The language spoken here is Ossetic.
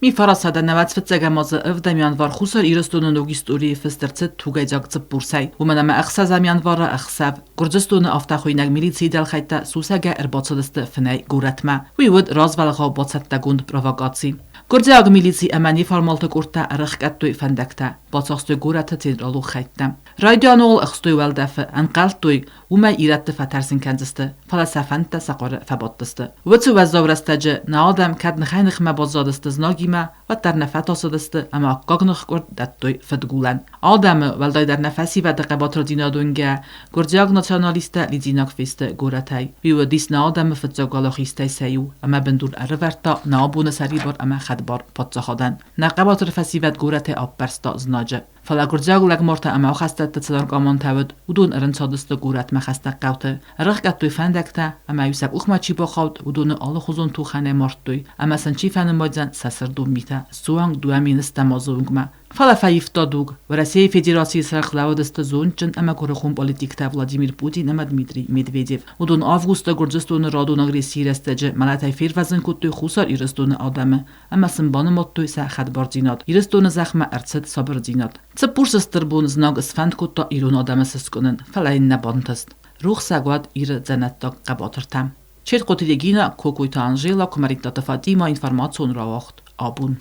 1995 азы ӕвдӕм январ Хуссар Ирыстоны ног историйы фыст ӕрцыд тугӕйдзаг цыппурсӕй, уымӕн ӕмӕ ӕхсӕзӕм январы ӕхсӕв Гуырдзыстоны афтӕхуыйнӕг милицийы дӕлхӕйттӕ сусӕгӕй ӕрбацыдысты фынӕй горӕтмӕ. Уый уыд развӕлгъау бацӕттӕгонд провокаци. Гуырдзиаг милици ӕмӕ неформалты къордтӕ ӕрӕхгӕдтой фӕндӕгтӕ, бацахстой горӕты централон хӕйттӕ. Райдианы уал ӕхстой уӕлдӕфы, ӕнхъӕлдтой, уымӕй ирӕтты фӕтӕрсын кӕндзысты, фӕлӕ сӕ фӕндтӕ сӕ хъуыры фӕбадтысты. Уыцы уӕззау рӕстӕджы нӕ адӕм кӕд ныхӕй-ныхмӕ баззадысты знагимӕ, уӕддӕр нӕ фӕтасыдысты ӕмӕ аккаг ныхкъуырд дӕттой фыдгулӕн. Адӕмы, уӕлдайдӕр нӕ фӕсивӕды хъӕбатырдзинад уынгӕ, гуырдзиаг националисттӕ лидзинаг фесты горӕтӕй. Уый уыдис нӕ адӕмы фыццаг уӕлахизтӕй сӕ иу ӕмӕ бындур ӕрывӕрдта нӕ абоны сӕрибар ӕмӕ хӕдбар паддзахадӕн. Нӕ хъӕбатыр фӕсивӕд горӕтӕй аппӕрста знаджы. Фӕлӕ гуырдзиаг лӕгмортӕ ӕмӕ ахӕстӕтты цы наркомантӕ уыд, уыдон ӕрӕнцадысты горӕтмӕ хӕстӕг хъӕуты, ӕрӕхгӕдтой фӕндӕгтӕ ӕмӕ-иу сӕ къухмӕ чи бахауд, уыдоны алыхуызон тухӕнӕй мардтой ӕмӕ сын чи фӕнымайдзӕн сӕ сырдон митӕ, суанг 2000 стӕм азы онгмӕ. Фӕлӕ фӕивта дуг. Уӕрӕсейы Федерацийы сӕргъ лӕууыдысты зондджын ӕмӕ куырыхон политиктӕ Владимир Путин ӕмӕ Дмитрий Медведев. Уыдон августы Гуырдзыстоны радон агрессийы рӕстӕджы мӕлӕтӕй фервӕзын кодтой Хуссар Ирыстоны адӕмы ӕмӕ сын банымадтой сӕ хӕдбардзинад. Ирыстоны зӕхмӕ ӕрцыд сабырдзинад. Цыппурсы стыр бон знаг сфӕнд кодта ирон адӕмы сыскъуынын, фӕлӕ йын нӕ бантыст. Рухсаг уӕд Иры дзӕнӕттаг хъӕбатыртӕ. Четкоты Регина, Кокойты Анжела, Куымӕридтаты Фатима информацион рауагъд абон.